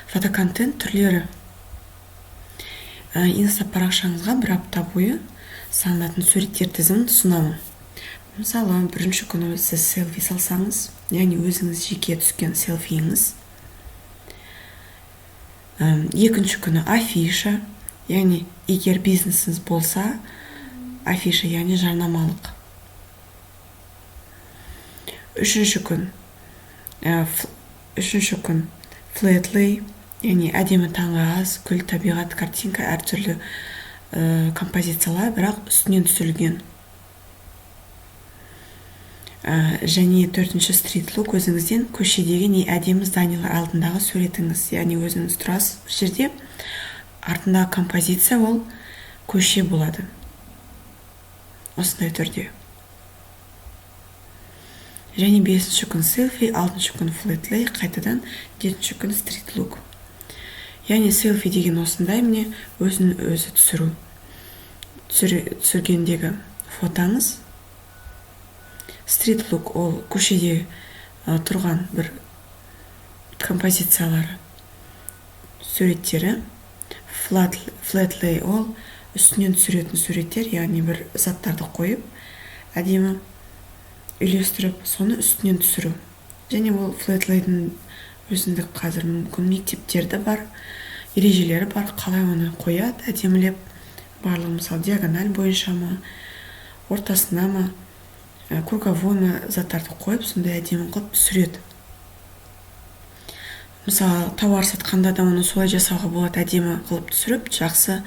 Фотоконтент түрлері. Инста парақшаңызға бір апта бойы салынатын суреттер тізімін ұсынамын. Мысалы, бірінші күні сіз селфи салсаңыз, яғни өзіңіз жеке түскен селфиіңіз. Екінші күні афиша, яғни егер бизнесіңіз болса, афиша, яғни жарнамалық. Үшінші күн үшінші күн flat lay, яғни әдемі таңғы ас, гүл, табиғат, картинка, әртүрлі композициялар, бірақ үстінен түсірілген. Және төртінші street look, өзіңізден көшедегі не әдемі зданиялар алдындағы суретіңіз, яғни өзіңіз тұрасыз бір жерде, артындағы композиция ол көше болады осындай түрде. Және бесінші күн селфи, алтыншы күн flat lay, қайтадан жетінші күн street look. Яғни селфи деген осындай, міне, өзін өзі түсіру, түсіргендегі фотоңыз. Street look ол көшеде тұрған бір композициялары, суреттері. Flat lay ол үстінен түсіретін суреттер, яғни бір заттарды қойып, әдемі үйлестіріп, соны үстінен түсіру. Және ол flat lay дің өзіндік қазір мүмкін мектептерді бар, ережелері бар, қалай оны қояды әдемілеп барлығы, мысалы, диагональ бойынша ма, ортасына ма, круговой ма, заттарды қойып, сондай әдемі қылып түсіреді. Мысалы, тауар сатқанда да оны солай жасауға болады, әдемі қылып түсіріп, жақсы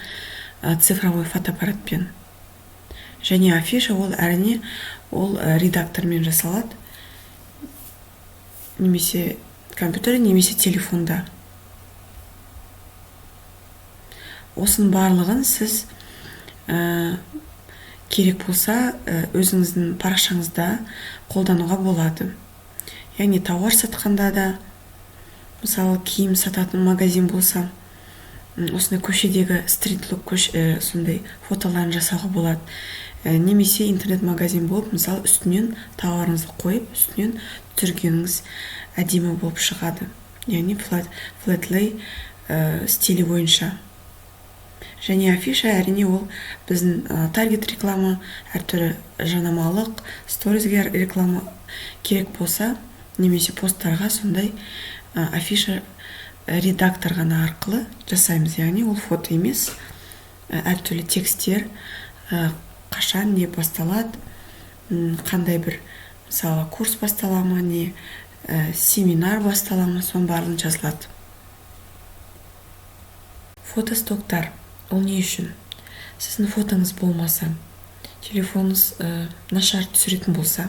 цифровой фотоаппаратпен. Және афиша ол, әрине, ол редактормен жасалады, немесе компьютерде, немесе телефонда. Осының барлығын сіз керек болса, өзіңіздің парақшаңызда қолдануға болады. Яғни тауар сатқанда да, мысалы, киім сататын магазин болса, осындай көшедегі street look, сондай фотоларын жасауға болады. Немесе интернет магазин болып, мысалы, үстінен тауарыңызды қойып, үстінен түсіргеніңіз әдемі болып шығады, яғни flat lay стилі бойынша. Және афиша, әрине, ол біздің таргет реклама, әртүрлі жарнамалық, сторизге реклама керек болса немесе посттарға, сондай афиша редактор ғана арқылы жасаймыз. Яғни ол фото емес, әртүрлі тексттер, қашан не басталады, қандай бір, мысалы, курс бастала ма, не семинар бастала ма, соның барлығын жазылады. Фотостоктар ол не үшін? Сіздің фотоңыз болмаса, телефоныңыз нашар түсіретін болса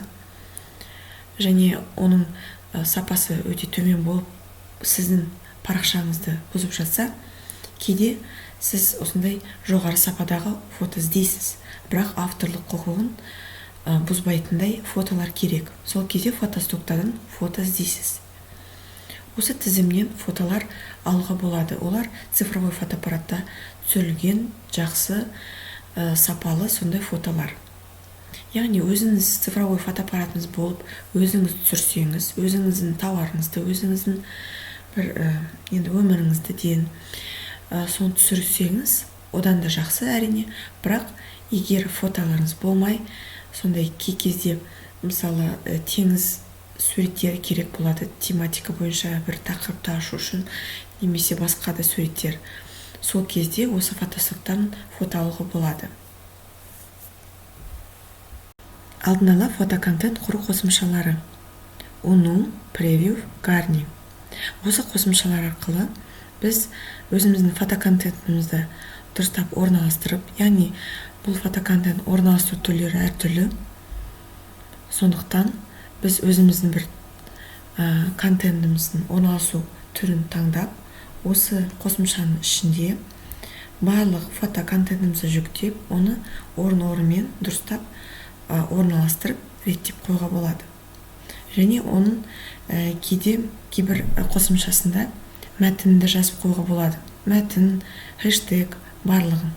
және оның сапасы өте төмен болып, сіздің парақшаңызды бұзып жатса, кейде сіз осындай жоғары сападағы фото іздейсіз, бірақ авторлық құқығын бұзбайтындай фотолар керек. Сол кезде фотостоктардан фото іздейсіз. Осы тізімнен фотолар алуға болады. Олар цифровой фотоаппаратта түсірілген жақсы, сапалы сондай фотолар. Яғни өзіңіз цифровой фотоаппаратыңыз болып, өзіңіз түсірсеңіз, өзіңіздің тауарыңызды, өзіңіздің бір енді өміріңізді дейін, соны түсірсеңіз, одан да жақсы, әрине. Бірақ егер фотоларыңыз болмай, сондай кей кезде, мысалы, теңіз суреттері керек болады, тематика бойынша бір тақырыпты ашу үшін, немесе басқа да суреттер, сол кезде осы фотостоктан фото алуға болады. Алдын ала фотоконтент құру қосымшалары: Уну, Превью, Гарни. Осы қосымшалар арқылы біз өзіміздің фотоконтентімізді дұрыстап орналастырып, яғни бұл фотоконтент орналастыру түрлері әртүрлі, сондықтан біз өзіміздің бір контентіміздің орналасу түрін таңдап, осы қосымшаның ішінде барлық фотоконтентімізді жүктеп, оны орын орнымен дұрыстап орналастырып, реттеп қоюға болады. Және оның кейде кейбір қосымшасында мәтінді жазып қоюға болады, мәтін, хэштег, барлығын,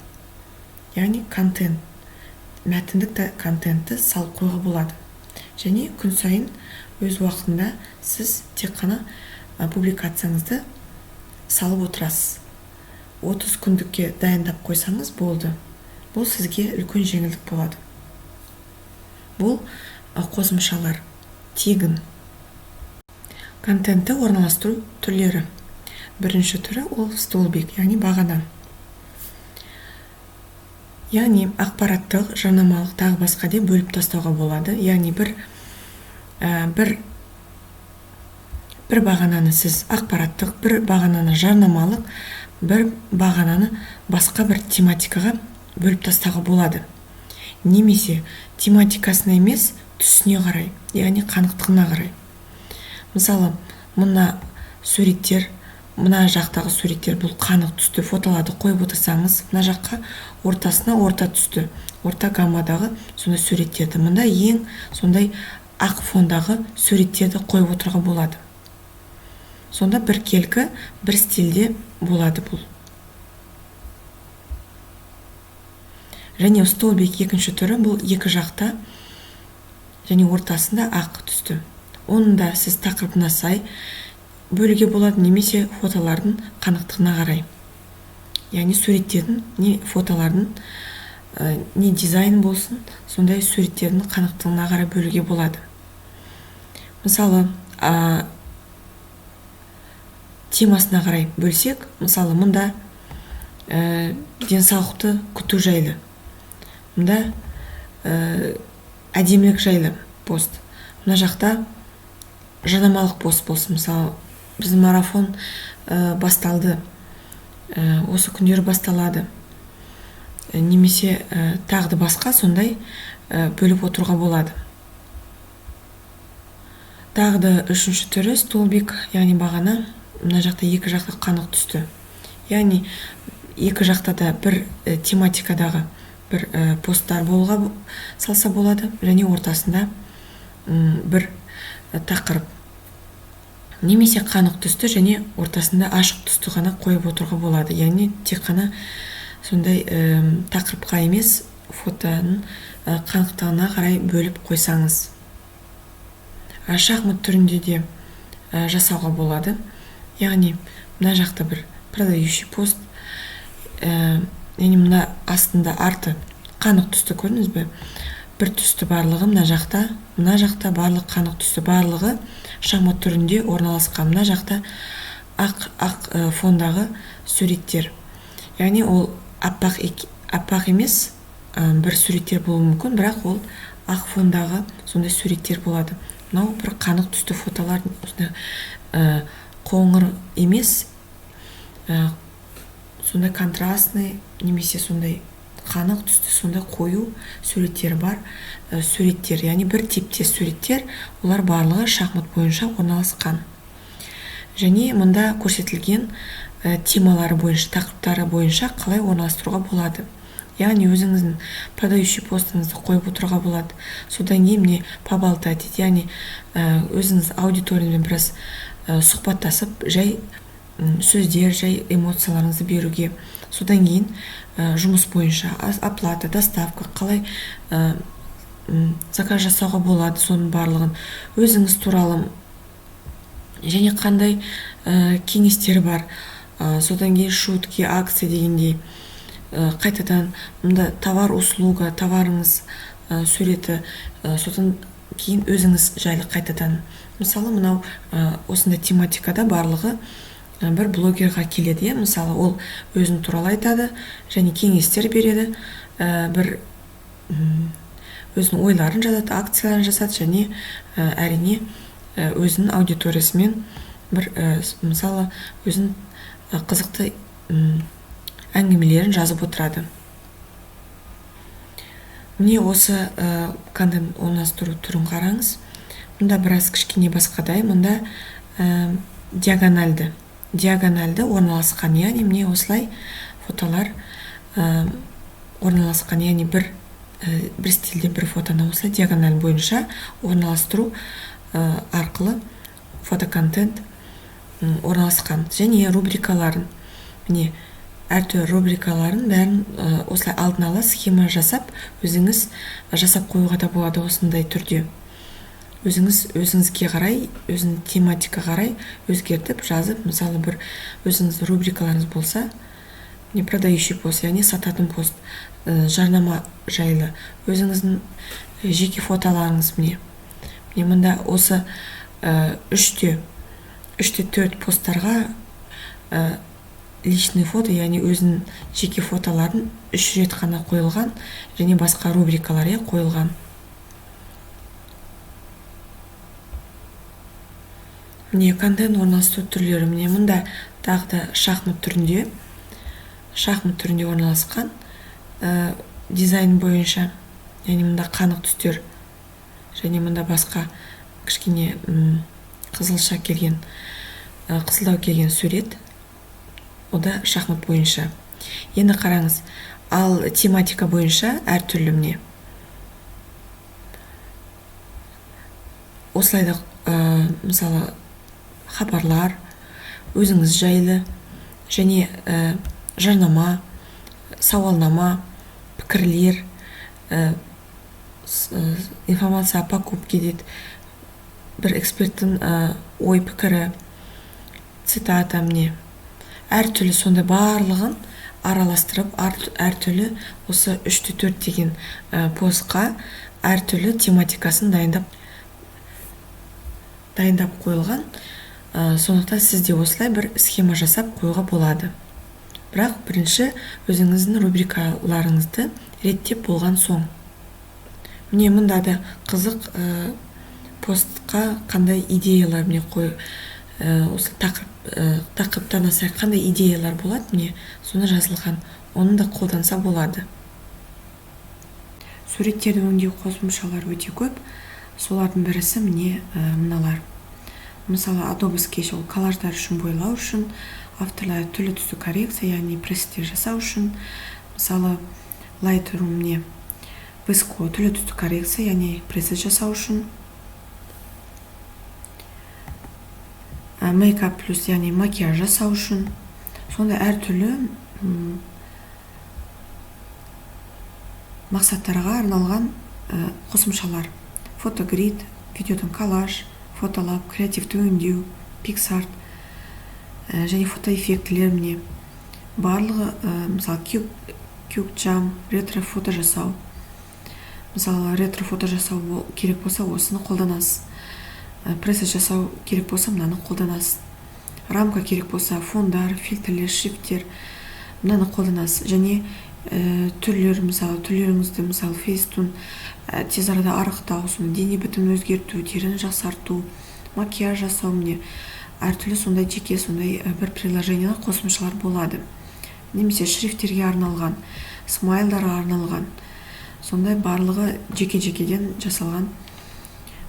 яғни контент, мәтіндік контентті салып қоюға болады. Және күн сайын өз уақытында сіз тек қана публикацияңызды салып отырасыз. 30 күндікке дайындап қойсаңыз болды. Бұл сізге үлкен жеңілдік болады. Бұл қосымшалар тегін. Контентті орналастыру түрлері. Бірінші түрі ол столбик, яғни бағана. Яғни ақпараттық, жарнамалық, тағы басқа деп бөліп тастауға болады. Яғни бір бағананы сіз ақпараттық, бір бағананы жарнамалық, бір бағананы басқа бір тематикаға бөліп тастауға болады. Немесе тематикасына емес, түсіне қарай, яғни қанықтығына қарай. Мысалы, мына суреттер, мына жақтағы суреттер бұл қанық түсті фотоларды қойып отырсаңыз, мына жаққа ортасына орта түсті, орта гаммадағы сондай суреттерді, мында ең сондай ақ фондағы суреттерді қойып отыруға болады. Сонда бір келкі, бір стильде болады бұл. Және столбик екінші түрі бұл екі жақта және ортасында ақ түсті. Оны да сіз тақырыбына сай бөлуге болады, немесе фотолардың қанықтығына қарай. Яғни суреттердің, не фотолардың, не дизайн болсын, сондай суреттердің қанықтығына қарай бөлуге болады. Мысалы, темасына қарай бөлсек, мысалы, мұнда денсаулықты күту жайлы, мұнда әдемілік жайлы пост, мына жақта жарнамалық пост болсын. Мысалы, біздің марафон басталды, осы күндері басталады, немесе тағы да басқа сондай бөліп отыруға болады. Тағы да үшінші түрі столбик, яғни бағана, мына жақта екі жақта қанық түсті. Яғни екі жақта да бір тематикадағы бір посттар болуға салса болады, және ортасында бір тақырып, немесе қанық түсті және ортасында ашық түсті ғана қойып отыруға болады. Яғни тек қана сондай тақырыпқа емес, фотоның қанықтығына қарай бөліп қойсаңыз. Шахмат түрінде де жасауға болады. Яғни мына жақта бір продающий пост, яғни мына астында арты қанық түсті, көрдіңіз бе? Бір түсті барлығы мына жақта, мына жақта барлық қанық түсті барлығы шахмат түрінде орналасқан. Мына жақта ақ фондағы суреттер. Яғни ол аппақ емес, бір суреттер болуы мүмкін, бірақ ол ақ фондағы сондай суреттер болады. Мынау бір қанық түсті фотолар, осындай қоңыр емес, сондай контрастный, немесе сондай қанық түсті, сондай қою суреттері бар суреттер, яғни бір типтес суреттер, олар барлығы шахмат бойынша орналасқан. Және мұнда көрсетілген темалары бойынша, тақырыптары бойынша қалай орналастыруға болады. Яғни өзіңіздің продающий постыңызды қойып отыруға болады. Содан кейін міне поболтать, яғни өзіңіз аудиториямен біраз сұхбаттасып, жай сөздер, жай эмоцияларыңызды беруге. Содан кейін жұмыс бойынша оплата, доставка, қалай заказ жасауға болады, соның барлығын өзіңіз туралы және қандай кеңестер бар. Содан кейін шутки, акция дегендей, қайтадан мында товар, услуга, товарыңыз суреті, содан кейін өзіңіз жайлы қайтадан. Мысалы, мынау осындай тематикада барлығы бір блогерға келеді, иә. Мысалы, ол өзін туралы айтады және кеңестер береді, бір өзінің ойларын жазады, акцияларын жасады және әрине өзінің аудиториясымен бір мысалы өзінің қызықты әңгімелерін жазып отырады. Міне осы контент орналастыру түрін қараңыз. Мұнда біраз кішкене басқадай, мұнда диагональды орналасқан, яғни міне осылай фотолар орналасқан, яғни бір стильде бір фотоны осылай диагональ бойынша орналастыру арқылы фотоконтент орналасқан. Және рубрикаларын, міне әртүрлі рубрикаларын бәрін осылай алдын ала схема жасап, өзіңіз жасап қоюға да болады осындай түрде. Өзіңіз өзіңізге қарай, өзінің тематика қарай өзгертіп жазып, мысалы, бір өзіңіз рубрикаларыңыз болса, не продающий пост, яғни сататын пост, жарнама жайлы, өзіңіздің жеке фотоларыңыз. Міне, мында осы 3-те 4 посттарға личный фото, яғни өзінің жеке фотоларын үш рет қана қойылған және басқа рубрикалар, иә, қойылған. Міне, контент орналастыру түрлері. Міне, мында тағы да шахмат түрінде орналасқан дизайн бойынша, яғни мында қанық түстер және мында басқа кішкене қызылша келген, қызылдау келген сурет. О да шахмат бойынша. Енді қараңыз, ал тематика бойынша әртүрлі. Міне, осылай да, мысалы, хабарлар, өзіңіз жайлы және жарнама, сауалнама, пікірлер, информация о покупке дейді, бір эксперттің ой пікірі, цитата. Міне, әртүрлі сондай барлығын араластырып, әртүрлі осы 3-те 4 деген постқа әртүрлі тематикасын дайындап қойылған. Сондықтан сіз де осылай бір схема жасап қоюға болады, бірақ бірінші өзіңіздің рубрикаларыңызды реттеп болған соң. Міне, мында да қызық, постқа қандай идеялар, міне, қой, осы тақырыптарына сай қандай идеялар болады, міне, соны жазылған, оны да қолданса болады. Суреттерді өңдеу қосымшалары өте көп. Солардың бірісі, міне, мыналар. Мысалы, Adobe Sketch, ол коллаждар үшін, бойлау үшін, авторлар түрлі түсті коррекция, яғни пресеттер жасау үшін. Мысалы, Lightroom, не VSCO, түрлі түсті коррекция, яғни пресет жасау үшін. Makeup плюс, яғни макияж жасау үшін. Сондай әртүрлі мақсаттарға арналған қосымшалар. PhotoGrid, видеодан коллаж, Фотолаб, креативті өңдеу, PicsArt және фотоэффектілер. Міне, барлығы, мысалы, QuickJam, ретро фото жасау. Мысалы, ретро фото жасау керек болса, осыны қолданасыз. Пресет жасау керек болса, мынаны қолданасыз. Рамка керек болса, фондар, фильтрлер, шрифттер, мынаны қолданасыз. Және түрлер, мысалы, түрлеріңізді, мысалы, Facetune, тез арада арықтау, соны дене бітімін өзгерту, теріні жақсарту, макияж жасау. Міне, әртүрлі сондай жеке сондай бір приложениялар, қосымшалар болады. Немесе шрифттерге арналған, смайлдарға арналған, сондай барлығы жеке жекеден жасалған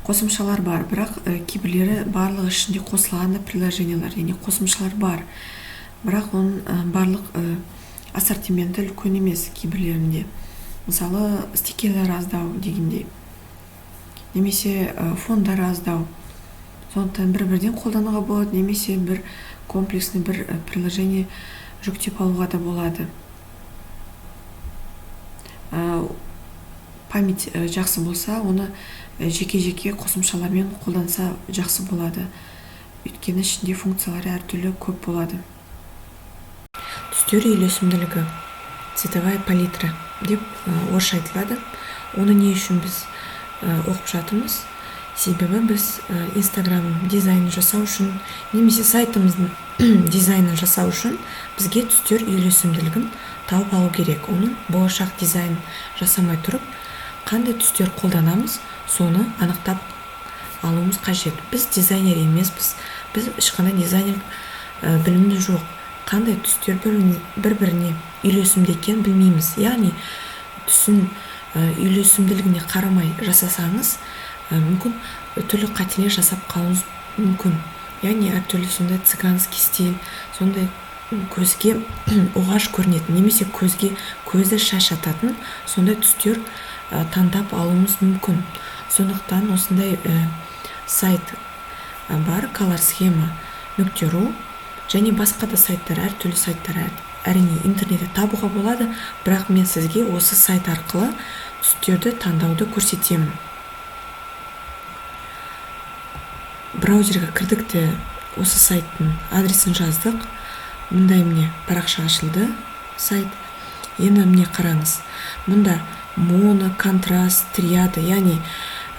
қосымшалар бар. Бірақ кейбіреулері барлығы ішінде қосылған да приложениялар, яғни қосымшалар бар, бірақ оның барлық ассортименті үлкен емес кейбіреулерінде. Мысалы, стикерлер аздау дегендей немесе фондар аздау. Сондықтан бір бірден қолдануға болады немесе бір комплексный бір приложение жүктеп алуға да болады. Память жақсы болса, оны жеке жеке қосымшалармен қолданса жақсы болады, өйткені ішінде функциялары әртүрлі көп болады. Түстер үйлесімділігі, цветовая палитра деп орысша айтылады. Оны не үшін біз оқып жатырмыз? Себебі біз Инстаграм дизайнын жасау үшін немесе сайтымыздың дизайнын жасау үшін бізге түстер үйлесімділігін тауып алу керек. Оның болашақ дизайн жасамай тұрып, қандай түстер қолданамыз, соны анықтап алуымыз қажет. Біз дизайнер емеспіз, біз ешқандай дизайнер біліміміз жоқ. Қандай түстер бір біріне үйлесімді екенін білмейміз. Яғни түсін үйлесімділігіне қарамай жасасаңыз, мүмкін, түрлі қателер жасап қалуыңыз мүмкін. Яғни әртүрлі сондай цыганский стиль, сондай көзге оғаш көрінетін немесе көзге көзді шаршататын сондай түстер таңдап алуымыз мүмкін. Сондықтан осындай сайт бар, colorschema.ru және басқа да сайттар, әртүрлі сайттар, әрине, интернетте табуға болады, бірақ мен сізге осы сайт арқылы түстерді таңдауды көрсетемін. Браузерге кірдік те, осы сайттың адресін жаздық. Мындай міне парақша ашылды, сайт. Енді міне қараңыз, мұнда моно, контраст, триада, яғни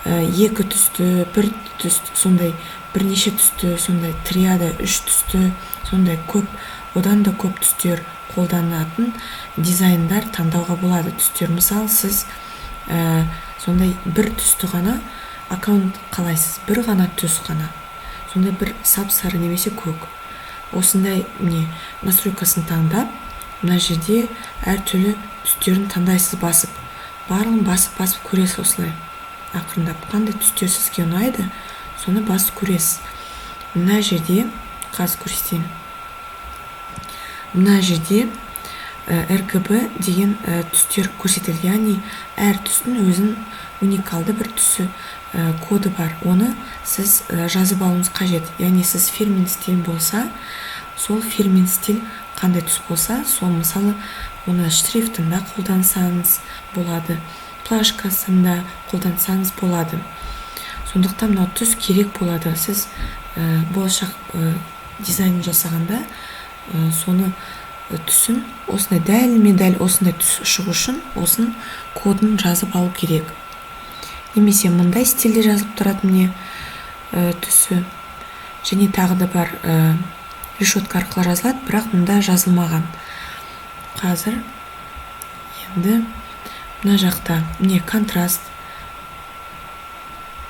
екі түсті, бір түсті, сондай бірнеше түсті, сондай триада, үш түсті, сондай көп, одан да көп түстер қолданатын дизайндар таңдауға болады. Түстер, мысалы, сіз сондай бір түсті ғана аккаунт қалайсыз, бір ғана түс қана, сондай бір сап-сары немесе көк, осындай міне настройкасын таңдап, мына жерде әртүрлі түстерін таңдайсыз, басып, барлығын басып-басып көресіз осылай ақырындап, қандай түстер сізге ұнайды, соны басып көресіз. Мына жерде қазір көрсетейін. Мына жерде RGB деген түстер көрсетілген, яғни әр түстің өзінің уникалды бір түсі, коды бар. Оны сіз жазып алуыңыз қажет. Яғни сіз фирменный стиль болса, сол фирменный стиль қандай түс болса, сол, мысалы, оны шрифтында қолдансаңыз болады, плашкасында қолдансаңыз болады. Сондықтан мынау түс керек болады. Сіз болашақ дизайн жасағанда соны түсін осындай дәлме-дәл осындай түс шығу үшін осының кодын жазып алу керек. Немесе мындай стильде жазылып тұрады міне түсі. Және тағы да бар, решетка арқылы жазылады, бірақ мұнда жазылмаған. Қазір енді мына жақта міне контраст,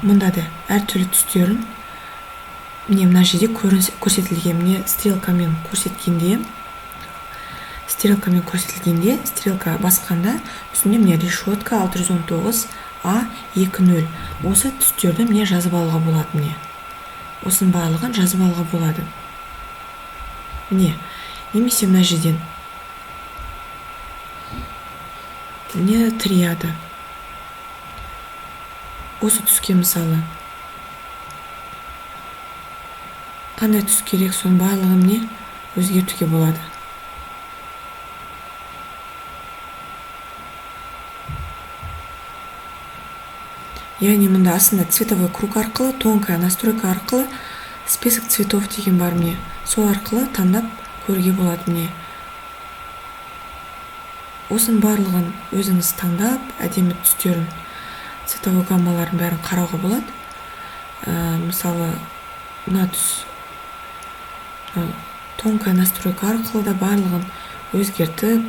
мұнда да әртүрлі түстерін міне мына жерде көрсетілген. Міне стрелкамен көрсеткенде, стрелкамен көрсетілгенде, стрелка басқанда үстінде міне решетка 619 А 20, осы түстерді міне жазып алуға болады. Міне осының барлығын жазып алуға болады. Міне немесе мына жерден міне триада, осы түске мысалы қандай түс керек, соның барлығын міне өзгертуге болады. Яғни мұнда астында цветовой круг арқылы, тонкая настройка арқылы список цветов деген бар, міне сол арқылы таңдап көруге болады. Міне осының барлығын өзіңіз таңдап, әдемі түстерін, цветовой гаммаларын бәрін қарауға болады. Мысалы, мына түс тонкая настройка арқылы да барлығын өзгертіп,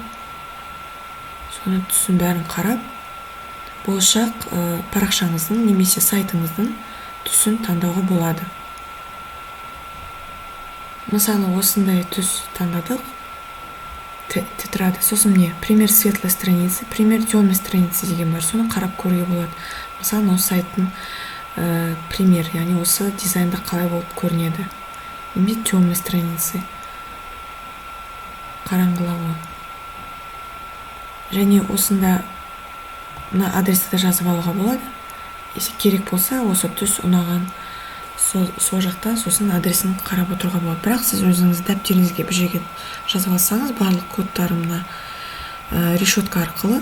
соны түсін бәрін қарап, болашақ парақшаңыздың немесе сайтыңыздың түсін таңдауға болады. Мысалы, осындай түс таңдадық, тетрада. Сосын міне пример светлой страницы, пример темной страницы деген бар, соны қарап көруге болады. Мысалы, мынау сайттың пример, яғни осы дизайнда қалай болып көрінеді. Немесе темной страницы, қараңғылауы. Және осында мына адресті де жазып алуға болады. Если керек болса, осы түс ұнаған сол жақта сосын адресін қарап отыруға болады. Бірақ сіз өзіңіз дәптеріңізге бір жерге жазып алсаңыз, барлық кодтары мына решетка арқылы,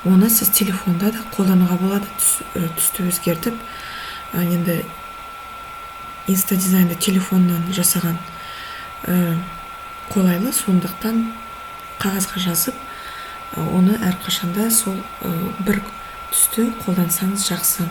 оны сіз телефонда да қолдануға болады, түсті өзгертіп. Енді инста дизайнды телефоннан жасаған қолайлы, сондықтан қағазға жазып, оны әрқашанда сол бір түсті қолдансаңыз жақсы.